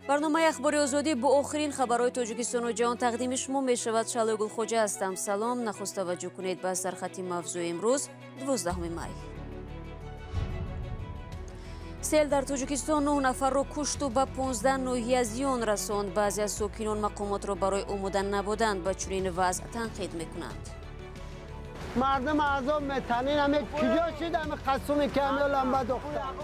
Барномаи Ахбори Озодӣ бо охирин хабарҳои Тоҷикистону ҷаҳон тақдими шумо мешавад. Шалои Гулхоҷа ҳастам. Салом. Нахуст таваҷҷӯҳ кунед ба сархати мавзӯи имрӯз, 12 май. Сел дар Тоҷикистон 9 нафарро кушту ба 15 ноҳия зиён расонд. Баъзе аз сокинон мақомотро барои омода набудан ба чунин вазъ танқид мекунанд. Мардум азоб метанин, ами куҷо шид ами қасуми ки ами ламба духтар.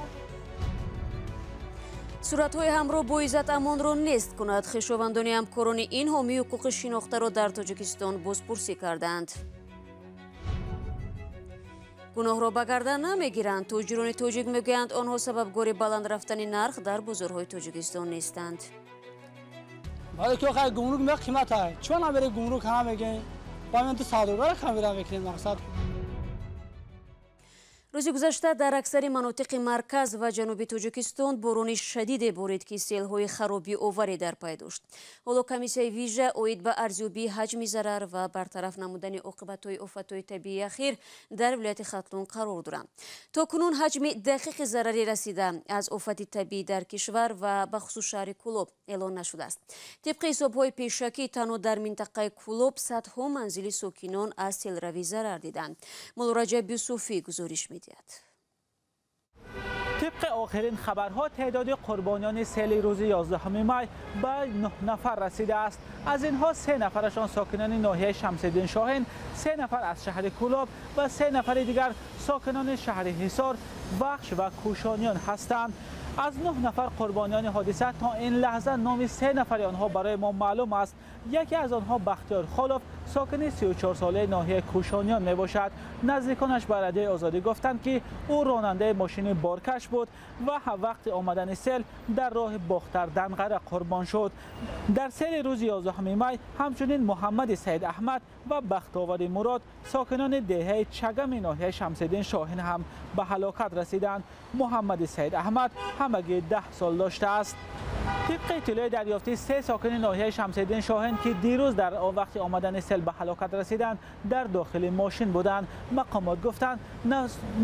Суратҳои ҳамроҳ бо Иззат Амонро нест кунад. Хешовандони ҳамкорони ин ҳомии ҳуқуқи шинохтаро дар Тоҷикистон бозпурсӣ карданд. Гуноҳро ба гардан намегиранд. Тоҷирони тоҷик мегӯянд, онҳо сабабгори баланд рафтани нарх дар бозорҳои Тоҷикистон нестанд. Барои ки охай гумрук меқ қимат ай. Чун набери гумрук ҳама мегӯем? Ба мен ду садугара хамира мекунем мақсад. Рӯзи гузашта дар аксари манотиқи марказ ва ҷануби Тоҷикистон борони шадиде борид, ки селҳои харобиоваре дар пай дошт. Ҳоло комиссияи вижа оид ба арзёбии ҳаҷми зарар ва бартараф намудани оқибатҳои офатҳои табиии ахир дар вилояти Хатлон қарор доранд. То кунун ҳаҷми дақиқи зарари расида аз офати табиӣ дар кишвар ва бахусус шаҳри Кӯлоб эълон нашудааст. Тибқи ҳисобҳои пешакӣ, танҳо дар минтақаи Кӯлоб садҳо манзили сокинон аз селравӣ зарар диданд. Муллораҷаб Юсуфӣ гузориш медиҳад. Тибқи охирин хабарҳо, теъдоди қурбониёни сели рӯзи 11 май ба 9 нафар расидааст. Аз инҳо 3 нафарашон сокинони ноҳияи Шамсиддин Шоҳин, 3 нафар аз шаҳри Кӯлоб ва 3 нафари дигар сокинони шаҳри Ҳисор, Вахш ва Кӯшониён ҳастанд. Аз 9 нафар қурбониёни ҳодиса то ин лаҳза номи 3 нафари онҳо барои мо маълум аст. Яке аз онҳо Бахтиёр Холов, сокини 34-солаи ноҳияи Кӯшониён мебошад. Наздиконаш ба Радиои Озодӣ гуфтанд, ки ӯ ронандаи мошини боркаш буд ва вақти омадани сел дар роҳи Бохтар Данғара қурбон шуд. Дар сели рӯзи 11 май ҳамчунин Муҳаммади Саид Аҳмад ва Бахтовари Мурод, сокинони деҳаи Чагами ноҳияи Шамсиддин Шоҳин ҳам ба ҳалокат расиданд. Муҳаммади Саид Аҳмад ҳамагӣ 10 сол доштааст. Тибқи иттилои дарёфтӣ, 3 сокини ноҳияи Шамсиддин Шоҳин, ки дирӯз дар вақти омадани сел ба ҳалокат расиданд, дар дохили мошин буданд. Мақомот гуфтанд,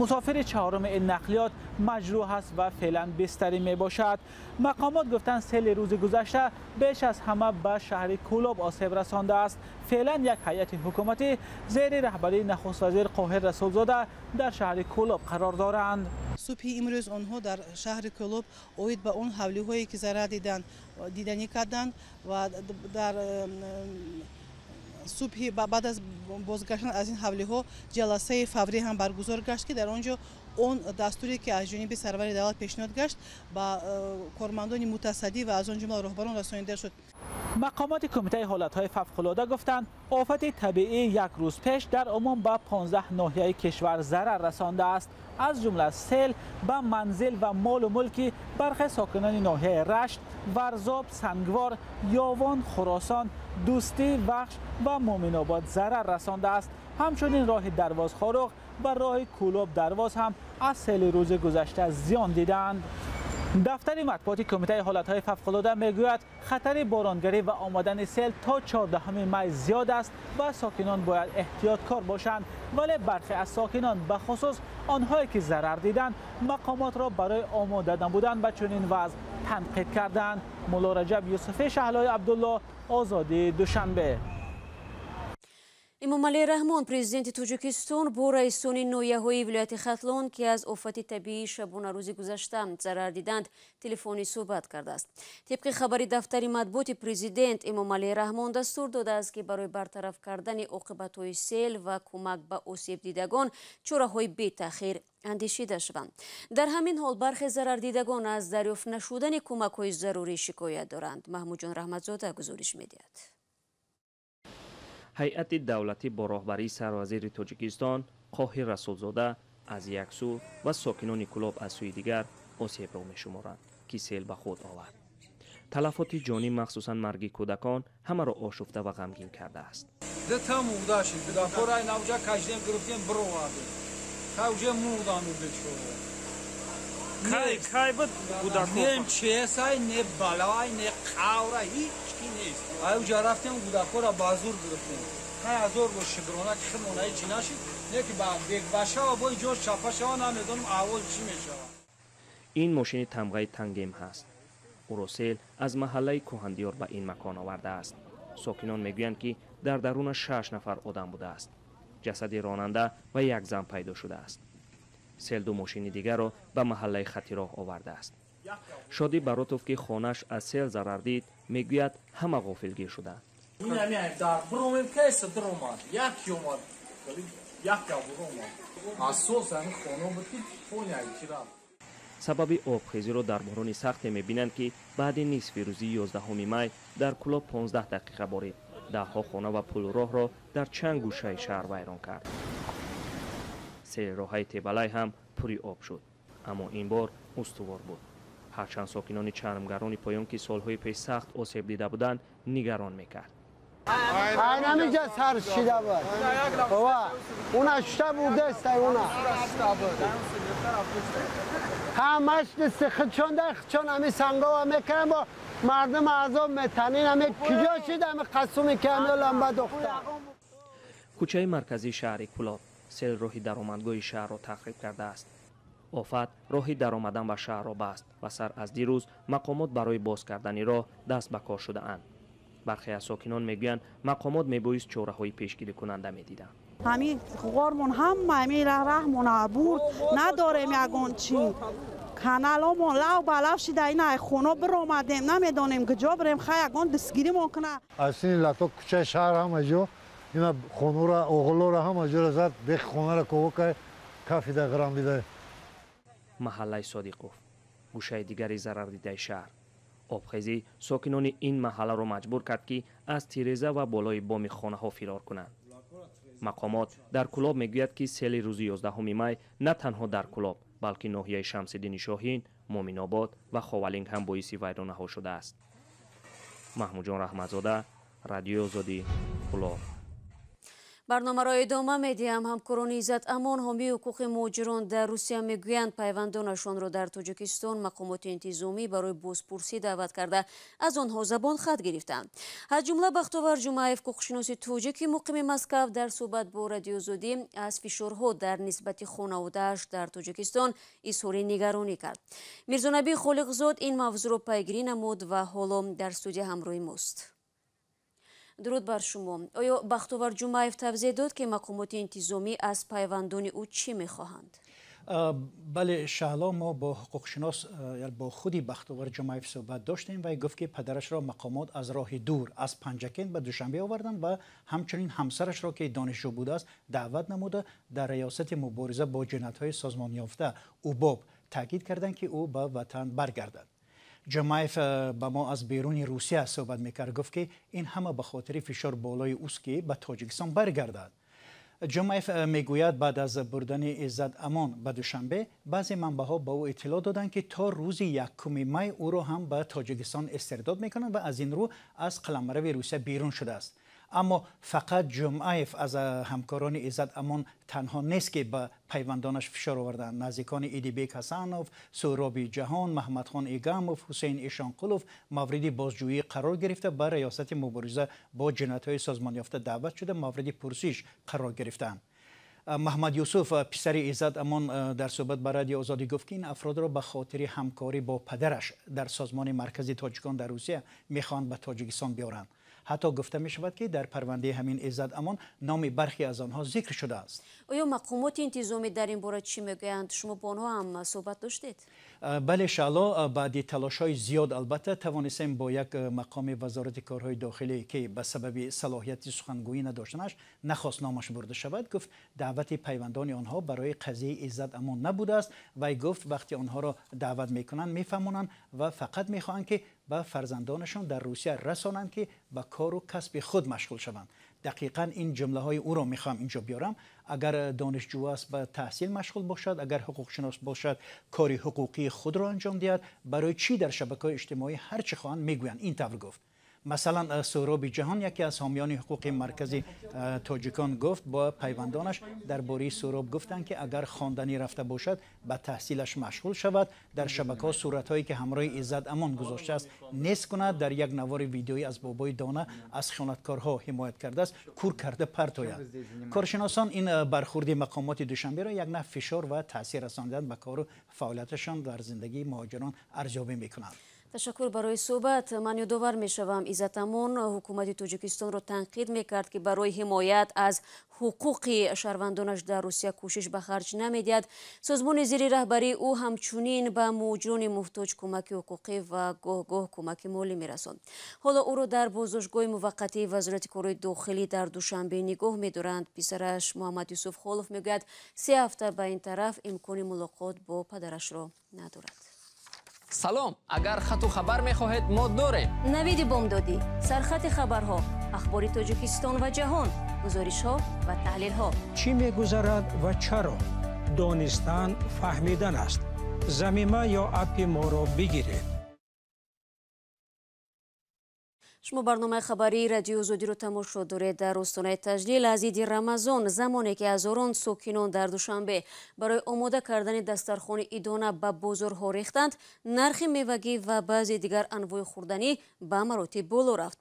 мусофири чаҳоруми ин нақлиёт маҷрӯҳ аст ва феълан бистарӣ мебошад. Мақомот гуфтанд, сели рӯзи гузашта беш аз ҳама ба шаҳри Кӯлоб осеб расондааст. Феълан як ҳайати ҳукуматӣ зери раҳбарии нахуствазир Қоҳир Расулзода дар шаҳри Кӯлоб қарор доранд. Субҳи имрӯз онҳо дар шаҳри Кӯлоб оид ба он ҳавлиҳое ки зарар диданд, диданӣ карданд ва дар субҳи баъд аз бозгаштан аз ин ҳавлиҳо ҷаласаи фаврӣ ҳам баргузор гашт, ки дар он ҷо он дастуре ки аз ҷониби сарвари давлат пешниҳод гашт, ба кормандони мутасаддӣ ва аз он ҷумла роҳбарон расонида шуд. Мақомоти кумитаи ҳолатҳои фавқулода гуфтанд, офати табиӣ як рӯз пеш дар умум ба 15 ноҳияи кишвар зарар расондааст. Аз ҷумла сел ба манзил ва молу мулки бархе сокинони ноҳияи Рашт, Варзоб, Сангвор, Ёвон, Хуросон, Дӯстӣ, Вахш ва Муъминобод зарар расондааст. Ҳамчунин роҳи Дарвозхоруғ ва роҳи Кӯлоб Дарвоз ҳам аз сели рӯзи гузашта зиён диданд. Дафтари матбуоти кумитаи ҳолатҳои фавқулода мегӯяд, хатари боронгарӣ ва омадани сел то 14 май зиёд аст ва сокинон бояд эҳтиёткор бошанд. Вале бархе аз сокинон, бахусус онҳое ки зарар диданд, мақомотро барои омода набудан ба чунин вазъ танқид карданд. Муллораҷаб Юсуфӣ, Шаҳлои Абдулло, Озодӣ, Душанбе. Эмомалӣ Раҳмон, президенти Тоҷикистон, бо раисони ноҳияҳои вилояти Хатлон, ки аз офати табиии шабонарӯзи гузашта зарар диданд, телефонӣ суҳбат кардааст. Тибқи хабари дафтари матбуоти президент, Эмомалӣ Раҳмон дастур додааст, ки барои бартараф кардани оқибатҳои сел ва кӯмак ба осебдидагон чораҳои бетаъхир андешида шаванд. Дар ҳамин ҳол бархе зарардидагон аз дарёфт нашудани кӯмакҳои зарурӣ шикоят доранд. Маҳмудҷон Раҳматзода гузориш медиҳад. Ҳайати давлатӣ бо роҳбарии сарвазири Тоҷикистон Қоҳир Расулзода аз як сӯ ва сокинони Кӯлоб аз сӯи дигар осебро мешуморанд, ки сел ба худ овард. Талафоти ҷонӣ, махсусан марги кӯдакон, ҳамаро ошуфта ва ғамгин кардааст. Дета мурдашид, кӯдакҳоро навҷа кашидем, гирифтем, бировардем. Хай уже мурдану бечора. Кай кай буд кӯдакҳо? Не чесай, не балай, не қавра, ҳеҷ ки нест. Ай уҷа рафтем, кӯдакҳоро ба зур гирифтем. Хай ҳазор бо шукрона, ки худмон ҳеҷ нашид, не ки ба бекбашава бо ҷош чапа шава, намедонам аҳвол чӣ мешавад. Ин мошини тамғаи Тангем ҳаст. Ӯро сел аз маҳаллаи Кӯҳандиёр ба ин макон овардааст. Сокинон мегӯянд, ки дар дарунаш 6 нафар одам будааст. Ҷасади ронанда ва як зан пайдо шудааст. Сел 2 мошини дигарро ба маҳаллаи Хатироҳ овардааст. Шодӣ Баротов, ки хонааш аз сел зарар дид, мегӯяд ҳама ғофилгир шуданд. Сабаби обхезиро дар борони сахте мебинанд, ки баъди нисфи рӯзи 11 май дар Кӯлоб 15 дақиқа борид. Даҳҳо хона ва пулроҳро дар чанд гӯшаи шаҳр вайрон кард. Селроҳаи Тебалай ҳам пури об шуд, аммо ин бор устувор буд. Ҳарчанд сокинони чармгарони поён, ки солҳои пеш сахт осеб дида буданд, нигарон мекард. Айнамиҷа сар шида буд. Уна шута бурдаст, уна. Ҳамаш дасти худшон дар худшон ҳами сангова мекунанд, бо мардум азоб метанин. Ҳами куҷо шид ҳами қасуми ки ҳами ламба духтар. Кӯчаи марказии шаҳри Кӯлоб сел роҳи даромадгоҳи шаҳрро тахриб кардааст. Офат роҳи даромадан ба шаҳрро баст ва сар аз дирӯз мақомот барои боз кардани роҳ даст ба кор шудаанд. Бархе аз сокинон мегӯянд, мақомот мебоист чораҳои пешгирикунанда медиданд. Ҳамин ғормон ҳама ҳамин раҳмон бурд, надорем ягон чӣ. Каналомон лав ба лав шида, ина хона биромадем, намедонем куҷо бирем, хай ягон дастгиримон куна. Аз сини лато кӯчаи шаҳр ҳама ҷо ина хонура, оғлора ҳама ҷора зад, бехи хонара кова кай кафида ғирам дида. Маҳаллаи Содиқов, гӯшаи дигари зарардидаи шаҳр. Обхезӣ сокинони ин маҳалларо маҷбур кард, ки аз тиреза ва болои боми хонаҳо фирор кунанд. Мақомот дар Кӯлоб мегӯяд, ки сели рӯзи 11 май на танҳо дар Кӯлоб, балки ноҳияи Шамсиддини Шоҳин, Муъминобод ва Ховалинг ҳам боиси вайронаҳо шудааст. Маҳмудҷон Раҳматзода, Радиои Озодӣ, Кӯлоб. Барномаро идома медиҳам. Ҳамкорони Иззат Амон, ҳомии ҳуқуқи муҳоҷирон дар Русия, мегӯянд, пайвандонашонро дар Тоҷикистон мақомоти интизомӣ барои бозпурсӣ даъват карда, аз онҳо забон хат гирифтанд. Аз ҷумла Бахтовар Ҷумаев, ҳуқуқшиноси тоҷики муқими Москав, дар суҳбат бо Радиои Озодӣ аз фишорҳо дар нисбати хонаводааш дар Тоҷикистон изҳори нигаронӣ кард. Мирзонабӣ Холиқзод ин мавзӯъро пайгирӣ намуд ва ҳоло дар студия ҳамроҳи мост. Дуруд бар шумо. Оё Бахтовар Ҷумаев тавзеҳ дод, ки мақомоти интизомӣ аз пайвандони ӯ чӣ мехоҳанд? Бале, Шаҳло, мо бо ҳуқуқшинос, бо худи Бахтовар Ҷумаев суҳбат доштем ва гуфт, ки падарашро мақомот аз роҳи дур аз Панҷакент ба Душанбе оварданд ва ҳамчунин ҳамсарашро, ки донишҷӯ будааст, даъват намуда, дар риёсати мубориза бо ҷиноятҳои созмонёфта УБОП таъкид карданд, ки ӯ ба ватан баргардад. Ҷумаев ба мо аз беруни Русия суҳбат мекард, гуфт, ки ин ҳама ба хотири фишор болои ӯст, ки ба Тоҷикистон баргардад. Ҷумаев мегӯяд, баъд аз бурдани Иззат Амон ба Душанбе баъзе манбаъҳо ба ӯ иттилоъ доданд, ки то рӯзи 1 май ӯро ҳам ба Тоҷикистон истирдод мекунанд ва аз ин рӯ аз қаламрави Русия берун шудааст. Аммо фақат Ҷумъаев аз ҳамкорони Иззат Амон танҳо нест, ки ба пайвандонаш фишор оварданд. Наздикони Идибек Ҳасанов, Суҳроби Ҷаҳон, Маҳмадхон Игамов, Ҳусейн Ишонқулов мавриди бозҷӯӣ қарор гирифта, ба риёсати мубориза бо ҷиноятҳои созмонёфта даъват шуда, мавриди пурсиш қарор гирифтаанд. Маҳмад Юсуф, писари Иззат Амон, дар суҳбат ба Радиои Озодӣ гуфт, ки ин афродро ба хотири ҳамкорӣ бо падараш дар созмони маркази тоҷикон дар Русия мехоҳанд ба Тоҷикистон биёранд. Ҳатто гуфта мешавад, ки дар парвандаи ҳамин Иззат Амон номи бархе аз онҳо зикр шудааст. Оё мақомоти интизомӣ дар ин бора чӣ мегӯянд? Шумо бо онҳо ҳам суҳбат доштед? Бале, Шаҳло, баъди талошҳои зиёд албатта тавонистем бо як мақоми Вазорати корҳои дохилӣ, ки ба сабаби салоҳияти сухангӯӣ надоштанаш нахост номаш бурда шавад, гуфт, даъвати пайвандони онҳо барои қазияи Иззат Амон набудааст. Вай гуфт, вақте онҳоро даъват мекунанд, мефаҳмонанд ва фақат мехоҳанд, ки ба фарзандонашон дар Русия расонанд, ки ба кору касби худ машғул шаванд. Дақиқан ин ҷумлаҳои ӯро мехоҳам инҷо биёрам: агар донишҷӯ аст, ба таҳсил машғул бошад, агар ҳуқуқшинос бошад, кори ҳуқуқии худро анҷом диҳад. Барои чӣ дар шабакаҳои иҷтимоӣ ҳар чӣ хоҳанд мегӯянд? Ин тавр гуфт. Масалан, Суҳроби Ҷаҳон, яке аз ҳомиёни ҳуқуқи маркази тоҷикон, гуфт, бо пайвандонаш дар бораи Суҳроб гуфтанд, ки агар хонданӣ рафта бошад, ба таҳсилаш машғул шавад, дар шабакаҳо суратҳое, ки ҳамроҳи Иззат Амон гузоштааст, нест кунад, дар як навори видеоӣ аз бобои дона аз хиёнаткорҳо ҳимоят кардааст, кур карда партояд. Коршиносон ин бархурди мақомоти Душанберо як нав фишор ва таъсир расонидан ба кору фаъолияташон дар зиндагии муҳоҷирон арзёбӣ мекунанд. Ташаккур барои суҳбат. Ман ёдовар мешавам, Иззат Амон ҳукумати Тоҷикистонро танқид мекард, ки барои ҳимоят аз ҳуқуқи шаҳрвандонаш дар Русия кӯшиш ба харҷ намедиҳад. Созмони зери раҳбарии ӯ ҳамчунин ба муҳоҷирони муҳтоҷ кӯмаки ҳуқуқӣ ва гоҳ-гоҳ кӯмаки молӣ мерасонд. Ҳоло ӯро дар боздоштгоҳи муваққатии Вазорати корҳои дохилӣ дар Душанбе нигоҳ медоранд. Писараш Муҳаммад Юсуф Холов мегӯяд, 3 ҳафта ба ин тараф имкони мулоқот бо падарашро надорад. Салом, агар хату хабар мехоҳед, мо дорем. Навиди бомдодӣ, сархати хабарҳо, ахбори Тоҷикистон ва ҷаҳон, гузоришҳо ва таҳлилҳо. Чӣ мегузарад ва чаро? Донистан фаҳмидан аст. Замима ё аппи моро бигиред. Шумо барномаи хабарии Радиои Озодиро тамошо доред. Дар остонаи таҷлил аз иди Рамазон, замоне ки ҳазорон сокинон дар Душанбе барои омода кардани дастархони идона ба бозорҳо рехтанд, нархи мевагӣ ва баъзе дигар анвои хӯрданӣ ба маротиб боло рафт.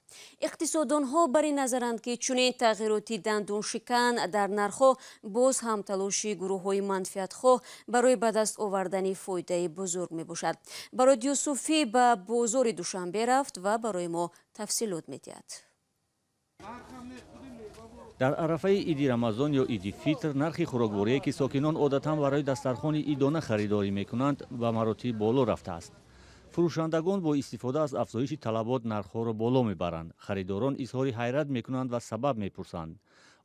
Иқтисоддонҳо бар ин назаранд, ки чунин тағйироти дандоншикан дар нархҳо боз ҳам талоши гурӯҳҳои манфиатхоҳ барои ба даст овардани фоидаи бузург мебошад. Барод Юсуфӣ ба бозори Душанбе рафт ва барои мо тафсилот медиҳад. Дар арафаи иди Рамазон ё иди Фитр нархи хӯрокворие, ки сокинон одатан барои дастархони идона харидорӣ мекунанд, ба маротиб боло рафтааст. Фурӯшандагон бо истифода аз афзоиши талабот нархҳоро боло мебаранд. Харидорон изҳори ҳайрат мекунанд ва сабаб мепурсанд.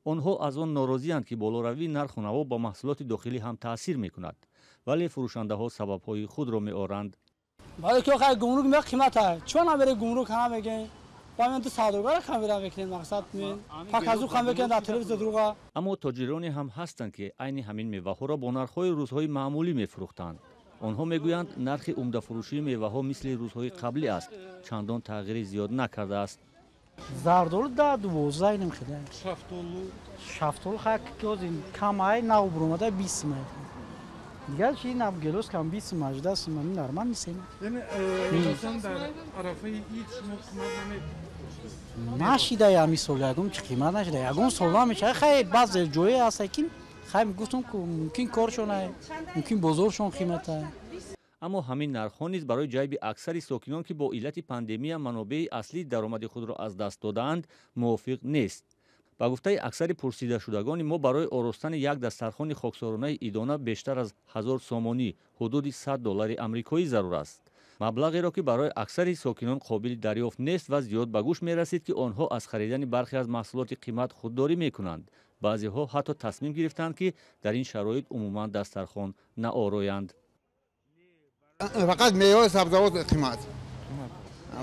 Онҳо аз он норозианд, ки болоравии нарху наво ба маҳсулоти дохилӣ ҳам таъсир мекунад, вале фурӯшандаҳо сабабҳои худро меоранд. Барои ки охир гумрук меояд қимат аст. Чун наберем гумрук ҳама мегӯем. Бо ҳамин ду савдогар хамира мекунем, мақсад пак аз ӯ хам мекунем дар телевизор друга. Аммо тоҷироне ҳам ҳастанд, ки айни ҳамин меваҳоро бо нархҳои рӯзҳои маъмулӣ мефурӯхтанд. Онҳо мегӯянд, нархи умдафурӯшии меваҳо мисли рӯзҳои қаблӣ аст, чандон тағйири зиёд накардааст. Зардолу 10-12 инам хеле. Шафтолу хай кам ай нав буромада 20 май. Дигар чи нам гелос кам 20 май, 18 май нормал несем. Яъне Рамазон дар арафаи ид шумо қимат намед? Нашида ҳамин сол ягон чи қимат нашида. Ягон сол намешава. Хай баъзе ҷое ҳаст, ки хай гуфтум, мумкин коршон ай, мумкин бозоршон қимат ай. Аммо ҳамин нархҳо низ барои ҷайби аксари сокинон, ки бо иллати пандемия манобеи аслии даромади худро аз даст додаанд, мувофиқ нест. Ба гуфтаи аксари пурсидашудагони мо, барои оростани як дастархони хоксоронаи идона бештар аз 1000 сомонӣ, ҳудуди 100 доллари амрикоӣ зарур аст. Маблағеро, ки барои аксари сокинон қобили дарёфт нест ва зиёд ба гӯш мерасид, ки онҳо аз харидани бархе аз маҳсулоти қимат худдорӣ мекунанд. Баъзеҳо ҳатто тасмим гирифтанд, ки дар ин шароит умуман дастархон наороянд. Фақат мева сабзавот қимат.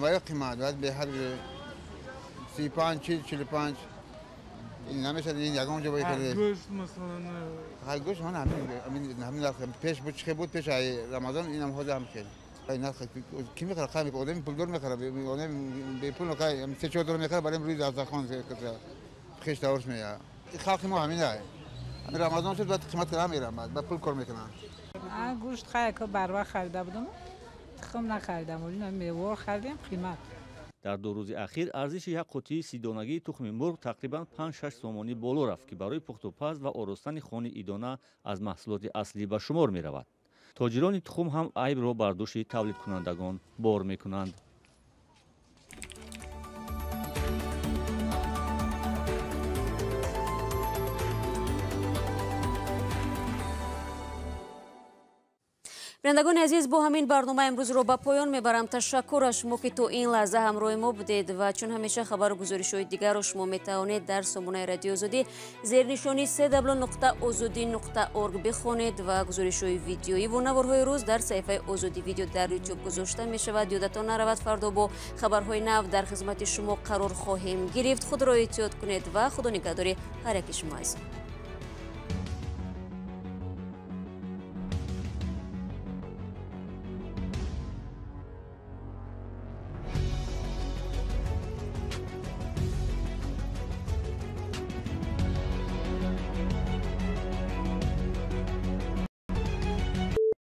Барои қимат бояд беҳад 35, 40, 45 ин намешавад, ин ягон ҷо бояд. Гӯшт масалан? Ҳар гӯшт ҳамин ҳамин нарх пеш буд, чӣ буд пеш аз Рамазон, инам ҳозир ҳам хеле. Нарх ки мехарад? Хай одами пулдор мехарад, одами бепул 3-4 доллар мехарад, барои рӯи дастархон хеш таворш меяд. Халқи мо ҳамин ай. Ҳамин Рамазон шуд, баъд қимат намерам, баъд пул кор мекунанд. Гӯшт хай ко барвақт харида будам, тухм нахаридам, меваро харидем қимат. Дар 2 рӯзи ахир арзиши як қутии 30 донагии тухми мурғ тақрибан 5-6 сомонӣ боло рафт, ки барои пухтупаз ва оростани хони идона аз маҳсулоти аслӣ ба шумор меравад. Тоҷирони тухм ҳам айбро бар дӯши тавлидкунандагон бор мекунанд. Бинандагони азиз, бо ҳамин барнома имрӯзро ба поён мебарам. Ташаккур аз шумо, ки то ин лаҳза ҳамроҳи мо будед ва чун ҳамеша хабару гузоришҳои дигарро шумо метавонед дар сомонаи Радиои Озодӣ зернишони cw.ozodi.org бихонед ва гузоришҳои видеоӣ ва наворҳои рӯз дар саҳифаи Озодӣ Видео дар Ютуб гузошта мешавад. Ёдатон наравад, фардо бо хабарҳои нав дар хизмати шумо қарор хоҳем гирифт. Худро эҳтиёт кунед ва худо нигаҳдори ҳар яки шумо азизон.